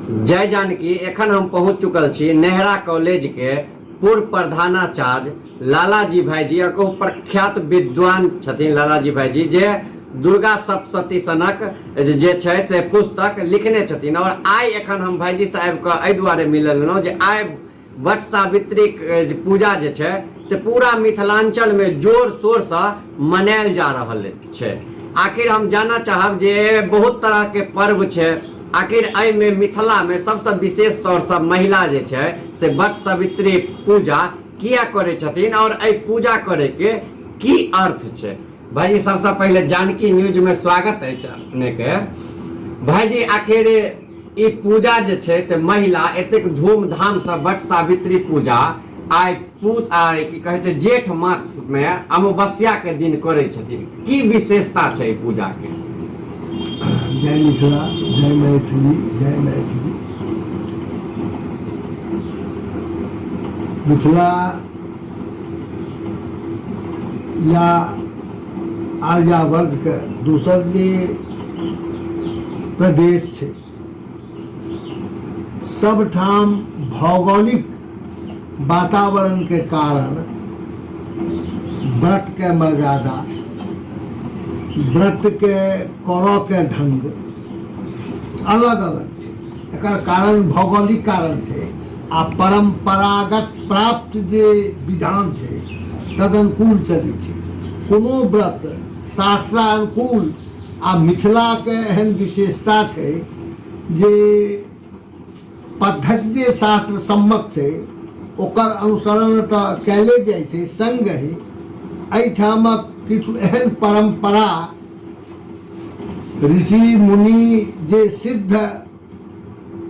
जय जानकी। एखन हम पहुंच चुकल छी नेहरा कॉलेज के पूर्व प्रधानाचार्य लालाजी भाईजी और कहू प्रख्यात विद्वान छथिन लालाजी भाईजी, जे दुर्गा सप्तशती सनक जे छै से पुस्तक लिखने छथिन। और आइ एखन हम भाईजी से आबि कऽ एहि दुआरे मिलल लेलहुँ जे आइ वट सावित्री पूजा जे छै से पूरा मिथिलांचलमे जोर शोरसँ मनायल जा रहल छै। आखिर हम जानऽ चाहब जे बहुत तरहके पर्व छै, आखिर एहिमे मिथिलामे सबसँ विशेष तौरसँ महिला जे छै से वट सावित्री पूजा किया करै छथिन और एहि पूजा करैके की अर्थ छै। भाईजी, सबसँ पहिले जानकी न्यूजमे स्वागत अछि अपनेके। भाईजी, आखिर ई पूजा जे छै से महिला एतेक धूमधामसँ वट सावित्री पूजा आइ पूस आइ की कहै छै जेठ मासमे अमावस्याके दिन करै छथिन, की विशेषता छै एहि पूजाके? जय मिथिला, जय मैथिली, जय मैथिली। मिथिला या आर्यावर्तके दोसर जे प्रदेश छै, सबठाम भौगोलिक वातावरणके कारण व्रतके मर्यादा, व्रतके करऽके ढङ्ग अलग अलग छै। एकर कारण भौगोलिक कारण छै आ परम्परागत प्राप्त जे विधान छै तदनुकूल चलै छै। कोनो व्रत शास्त्रानुकूल आ मिथिलाके एहन विशेषता छै जे पद्धति जे शास्त्र सम्मत छै ओकर अनुसरण तऽ कयले जाइ छै, सङ्गहि एहिठामक किछु एहन परम्परा ऋषि मुनि जे सिद्ध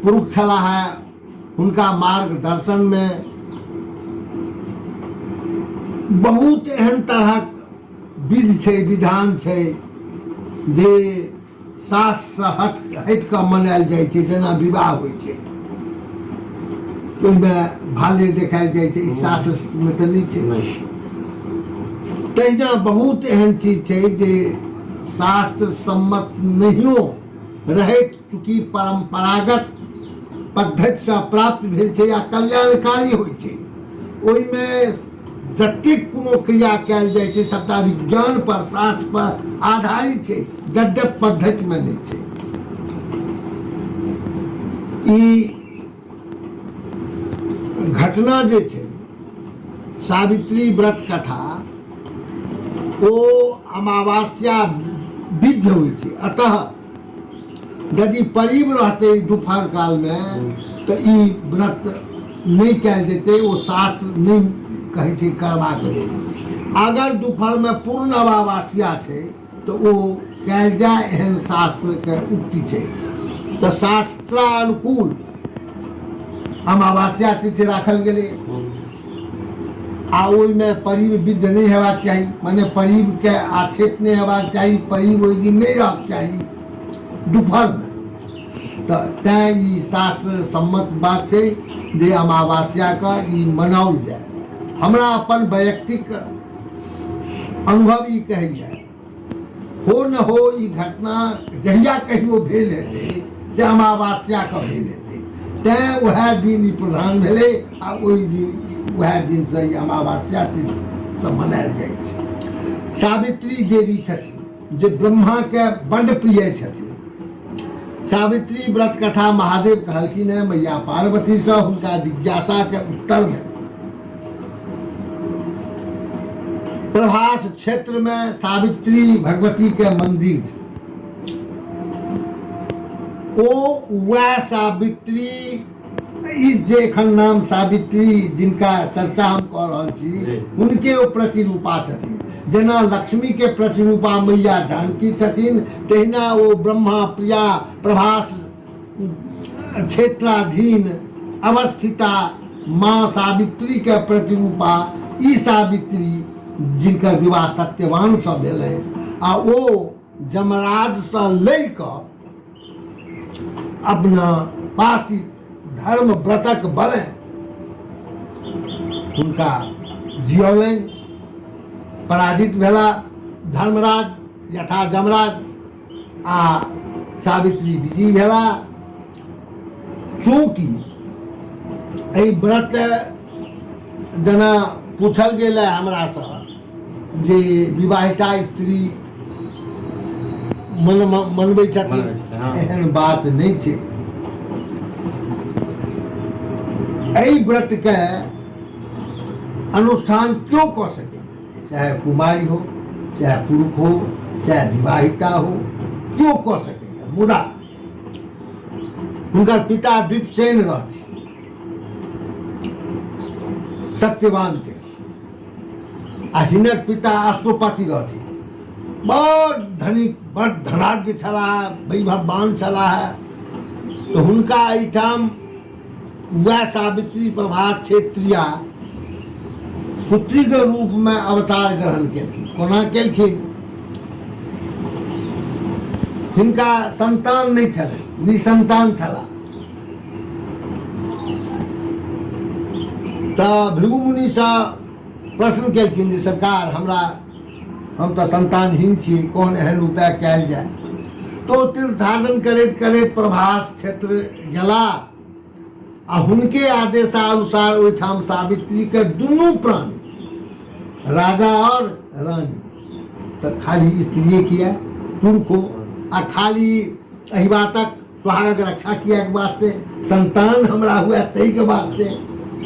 पुरुष छलाह है हुनका मार्गदर्शनमे बहुत एहन तरहक विधि छै, विधान छै जे साससँ हटि कऽ मनायल जाइ छै। जेना विवाह होइ छै, ओहिमे भाले देखायल जाइ छै, ई शास्त्रमे तऽ नहि छै। तहिना बहुत एहन चीज छै जे शास्त्र सम्मत नहियो रहैत चूँकि परम्परागत पद्धतिसँ प्राप्त भेल छै आ कल्याणकारी होइ छै, ओहिमे जतेक कोनो क्रिया कयल जाइ छै सबटा विज्ञान पर, शास्त्र पर आधारित छै, यद्यप पद्धतिमे नहि छै। ई घटना जे छै सावित्री व्रत कथा, ओ अमावस्या विध होइ छै। अतः यदि परीब रहतै दुपहर कालमे तऽ ई व्रत नहि कयल जेतै, ओ शास्त्र नहि कहै छै करबाक लेल। अगर दुपहरमे पूर्ण अमावस्या छै तऽ ओ कयल जाय, एहन शास्त्रके उक्ति छै। तऽ शास्त्रानुकूल अमावस्या तिथि राखल गेलै आ ओहिमे परीब विद्ध नहि हेबाक चाही, मने परीबके आक्षेप नहि हेबाक चाही, परीब ओहि दिन नहि रहक चाही दुपहरमे। तऽ तैँ ई शास्त्र सम्मत बात छै जे अमावस्याके ई मनाओल जाय। हमरा अपन वैयक्तिक अनुभव ई कहैए, हो न हो ई घटना जहिया कहियो भेल हेतै से अमावस्याके भेल हेतै, तैँ उएह दिन ई प्रधान भेलै आ ओहि दिन उएह दिनसँ ई अमावस्या तिथिसँ मनायल जाइ छै। सावित्री देवी छथिन जे ब्रह्माके बड्ड प्रिय छथिन। सावित्री व्रत कथा महादेव कहलखिन हेँ मैया पार्वतीसँ हुनका जिज्ञासाके उत्तरमे। प्रभास क्षेत्रमे सावित्री भगवतीके मंदिर छै, ओ वएह सावित्री इस जे एखन नाम सावित्री जिनका चर्चा हम कऽ रहल छी हुनके ओ प्रतिरूपा छथिन। जेना लक्ष्मीके प्रतिरूपा मैया जानकी छथिन, तहिना ओ ब्रह्मा प्रिया प्रभास क्षेत्राधीन अवस्थिता माँ सावित्रीके प्रतिरूपा ई सावित्री, जिनकर विवाह सत्यवानसँ भेलै आ ओ यमराजसँ लड़ि कऽ अपना पाति धर्म व्रतक बलें हुनका जियौलनि। पराजित भेला धर्मराज यथा यमराज आ सावित्री विजयी भेला। चूँकि एहि व्रत जेना पूछल गेल है हमरासँ जे विवाहिता स्त्री मन मनबै छथिन, मनबै छथिन, हँ। एहन बात नहि छै। एहि व्रतके अनुष्ठान क्यों कऽ सकैए, चाहे कुमारी हो, चाहे पुरुष हो, चाहे विवाहिता हो, क्यों कऽ सकैए। मुदा हुनकर पिता द्विपसेन रहथिन सत्यवान के, आ हिनक पिता अश्वपति रहथिन। बड़ धनिक, बड़ धनाढ्य छलाह, वैभववान छलाह। तऽ हुनका एहिठाम वएह सावित्री प्रभास क्षेत्रिया पुत्रीके रूपमे अवतार ग्रहण केलखिन। कोना केलखिन? हिनका संतान नहि छलनि, निसंतान छलाह। तऽ भृगु मुनिसँ प्रश्न केलखिन जे सरकार हमरा, हम तऽ संतानहीन छी, कोन एहन उपाय कयल जाय? तऽ ओ तीर्थाटन करैत करैत प्रभास क्षेत्र गेला आ हुनके आदेशानुसार ओहिठाम सावित्रीके दुनू प्राणी, राजा और रानी, तऽ खाली स्त्रिये किया, पुरुषो, आ खाली एहि बातक सुहागक रक्षा कियाके वास्ते, संतान हमरा हुए ताहिके वास्ते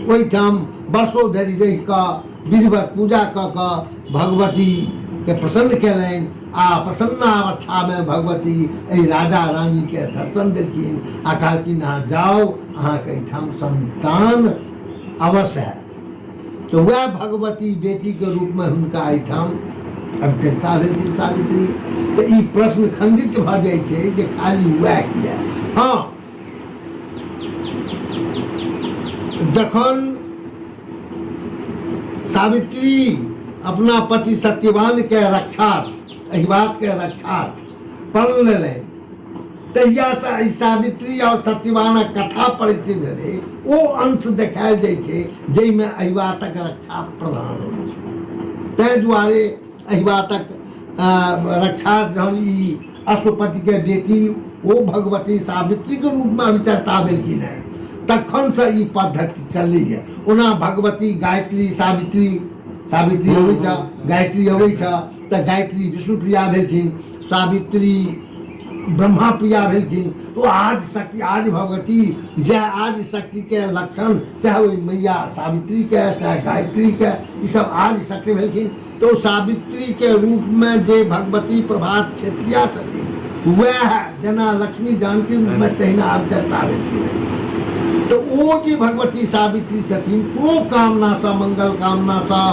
ओहिठाम वर्षो धरि रहि कऽ विधिवत पूजा कऽ कऽ भगवतीके प्रसन्न कयलनि आ प्रसन्नावस्थामे भगवती एहि राजा रानीके दर्शन देलखिन आ कहलखिन अहाँ जाउ, अहाँके एहिठाम संतान अवश्य है। तऽ वएह भगवती बेटीके रूपमे हुनका एहिठाम अवतरिता भेलखिन सावित्री। तऽ ई प्रश्न खंडित भऽ जाइ छै जे खाली वएह किया। हँ, जखन सावित्री अपना पति सत्यवानके रक्षार्थ, एहि बातके रक्षार्थ प्रण लेलनि, तहियासँ एहि सावित्री आओर सत्यवानक कथा परिचित भेलै। ओ अंश देखायल जाइ छै जाहिमे अहिवातक रक्षा प्रधान होइ छै। ताहि दुआरे अहिवातक रक्षा जहन ई अश्वपतिके बेटी ओ भगवती सावित्रीके रूपमे अवतरता भेलखिन हेँ, तखनसँ ई पद्धति चललैए। ओना भगवती गायत्री सावित्री, सावित्री अबै छ, गायत्री अबै छ, तऽ गायत्री विष्णुप्रिया भेलखिन, सावित्री ब्रह्मा प्रिया भेलखिन। ओ आज शक्ति, आज भगवती जय आज शक्ति के लक्षण सएह ओहि मैया सावित्री के, सएह गायत्री के, ई सब आज शक्ति भेलखिन। तो सावित्री के रूप में जे भगवती प्रभात क्षेत्रिया छथिन, वएह जेना लक्ष्मी जानकी रूप में तहिना अवतरता भेलखिन। तो ओ जे भगवती सावित्री छथिन, कोनो कामनासँ, मंगल कामनासँ,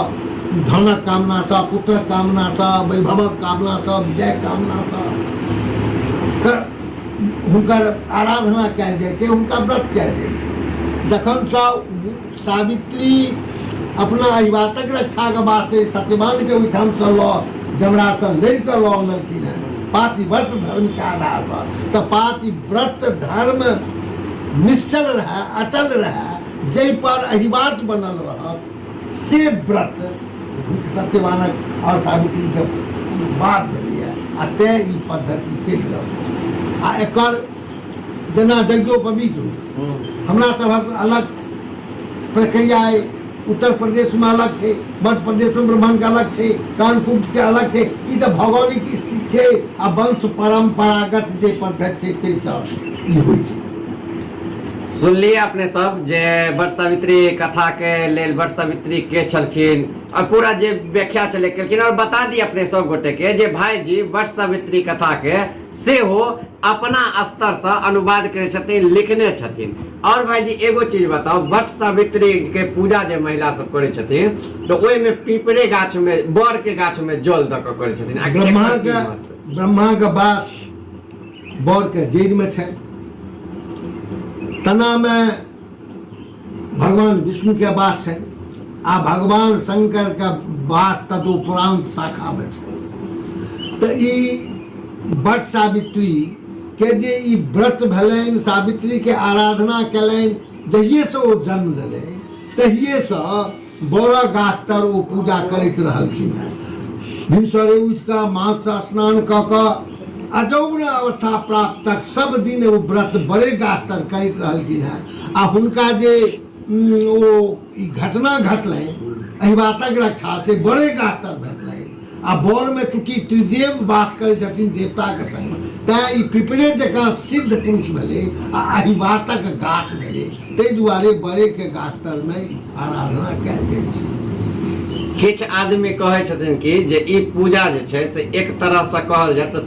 धनक कामनासँ, पुत्रक कामनासँ, वैभवक कामनासँ, विजय कामनासँ हुनकर आराधना कयल जाइ छै, हुनका व्रत कयल जाइ छै। जखनसँ सावित्री अपना अहिवातक रक्षाके वास्ते सत्यवानके ओहिठामसँ लऽ जमराजसँ लड़ि कऽ लऽ अनलखिन हेँ पातिव्रत धर्मके आधार पर, तऽ पातिव्रत धर्म निश्चल रहए, अटल रहए, जाहिपर अहिवात बनल रहत, से व्रत सत्यवानक आओर सावित्रीके बाद भेलैए आ तेँ ई पद्धति चलि रहल छै। आ एकर जेना यज्ञोपवीत होइ छै, हमरा सभक अलग प्रक्रिया अइ, उत्तर प्रदेशमे अलग छै, मध्य प्रदेशमे ब्राह्मणके अलग छै, कानकुब्जके अलग छै। ई तऽ भौगोलिक स्थिति छै आ वंश परम्परागत जे पद्धति छै ताहिसँ ई होइ छै। सुनलिए अपने सब जे वट सावित्री कथा के लेल वट सावित्री के छलखिन और पूरा जे व्याख्या छलै केलखिन। और बता दी अपने सब गोटे के जे भाई जी वट सावित्री कथा के सेहो अपना स्तर से अनुवाद करै छथिन, लिखने छथिन। और भाई जी एगो चीज बताओ, वट सावित्री के पूजा जे महिला सब करै छथिन तो ओहिमे पीपरे गाछ में, बर के गाछ में जल दऽ कऽ करै छथिन। आखिर एकर ब्रह्मा की के महत्व? ब्रह्मा के वास बर के जड़ि में छै, तना में भगवान विष्णु के वास छै आ भगवान शंकर के वास तदुपरांत शाखा में छै। तऽ ई वट सावित्री के जे ई व्रत भेलनि, सावित्री के आराधना केलनि, जहिएसँ ओ जन्म लेलनि तहिएसँ बड़क गाछ तर ओ पूजा करैत रहलखिन हेँ। भिनसरे उठि कऽ माथसँ स्नान कऽ कऽ अजौवन अवस्था प्राप्त तक सब दिन ओ व्रत बड़े गाछ तर करैत रहलखिन हेँ। आ हुनका जे ओ ई घटना घटलनि अहिबातक रक्षा, से बड़े गाछ तर भेटलनि। आ वनमे चूँकि त्रिदेव वास करै छथिन देवताके संगमे, तैँ ई पिपरे जकाँ सिद्ध पुरुष भेलै आ अहिबातक गाछ भेलै। ताहि दुआरे बड़ेके गाछ तरमे ई आराधना कयल जाइ छै। किछु आदमी कहै छथिन कि जे ई पूजा जे छै से एक तरहसँ कहल जाय तऽ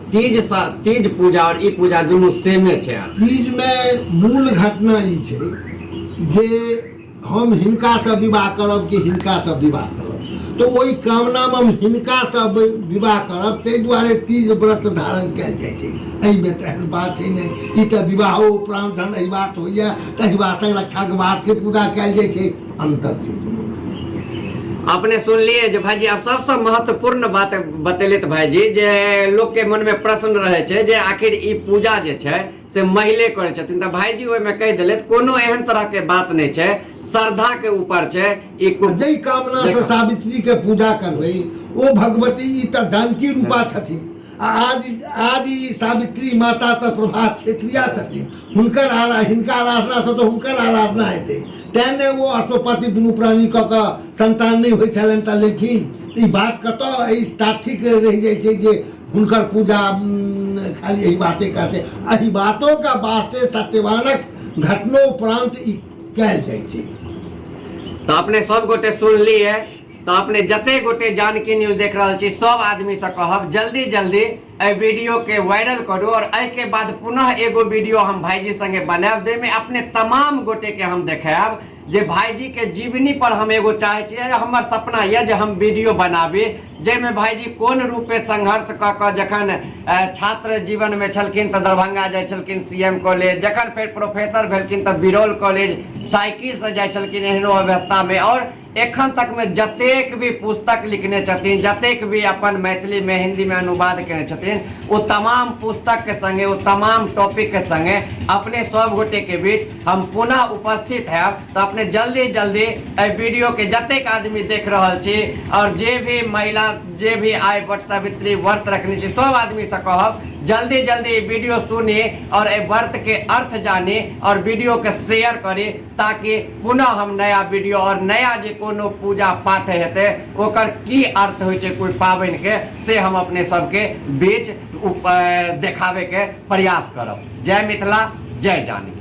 तीज पूजा आओर ई पूजा दुनू सेमे छै। तीजमे मूल घटना ई छै जे हम हिनकासँ विवाह करब कि हिनकासँ विवाह करब, तऽ ओहि कामनामे हम हिनकासँ विवाह करब, ताहि दुआरे तीज व्रत धारण कयल जाइ छै। एहिमे तऽ एहन बात छै नहि, ई तऽ विवाहो उपरान्त जहन एहि बात होइए तऽ एहि बातक रक्षाके वास्ते पूजा कयल जाइ छै, अन्तर छै दुनू। अपने सुनलिए जे भाईजी, आब सबसँ महत्वपूर्ण बात बतेले तऽ भाईजी जे लोकके मनमे प्रश्न रहै छै जे आखिर ई पूजा जे छै से मैले करै छथिन, तऽ भाईजी ओहिमे कहि देलथि कोनो एहन तरहके बात नहि छै, श्रद्धाके ऊपर छै ई। जाहि कामनासँ सावित्रीके पूजा करबै ओ भगवती ई तऽ जानकी रूपा छथिन, आ आदि आदि सावित्री माता तऽ प्रभास क्षेत्रिया छथिन, हुनकर आरा हिनका आराधनासँ तऽ हुनकर आराधना हेतै, तेँ ने ओ अश्वपति दुनू प्राणी कऽ कऽ संतान नहि होइ छलनि तऽ लेकिन ई बात कतऽ एहि तार्थिक रहि जाइ छै जे हुनकर पूजा खाली एहि बाते करते। एहि बातोके वास्ते सत्यवानक घटनोपरांत ई कयल जाइ छै। तऽ अपने सब गोटे सुनलिए, तऽ अपने जते गोटे जानकी न्यूज देख रहल छी सब आदमी से कहब जल्दी जल्दी एहि वीडियो के वायरल करू, और एहि के बाद पुनः एगो वीडियो हम भाईजी संगे बनायब जाहिमे अपने तमाम गोटे के हम देखायब जे भाईजी के जीवनी पर हम एगो चाहे छियै, हमर सपना यऽ जे हम वीडियो बनाबी जाहिमे भाईजी कोन रूपे संघर्ष कऽ कऽ जखन छात्र जीवनमे छलखिन तऽ दरभंगा जाइ छलखिन सी एम कॉलेज, जखन फेर प्रोफेसर भेलखिन तऽ बिरौल कॉलेज साइकिलसँ जाइ छलखिन एहनो अवस्थामे, और एखन तकमे जतेक भी पुस्तक लिखने छथिन, जतेक भी अपन मैथिलीमे हिन्दीमे अनुवाद केने छथिन, ओ तमाम पुस्तकके संगे ओ तमाम टॉपिकके संगे अपने सब गोटेके बीच हम पुनः उपस्थित हैब। तऽ अपने जल्दी जल्दी एहि वीडियोके जतेक आदमी देख रहल छी और जे भी महिला जे भी आइ वट सावित्री व्रत रखने छी सब आदमीसँ कहब जल्दी जल्दी वीडियो सुनी और एहि व्रतके अर्थ जानी और वीडियोके शेयर करी, ताकि पुनः हम नया वीडियो और नया जे कोनो पूजा पाठ हेतै ओकर की अर्थ होइ छै कोइ पाबनिके से हम अपने सबके बीच देखाबैके प्रयास करब। जय मिथिला, जय जानकी।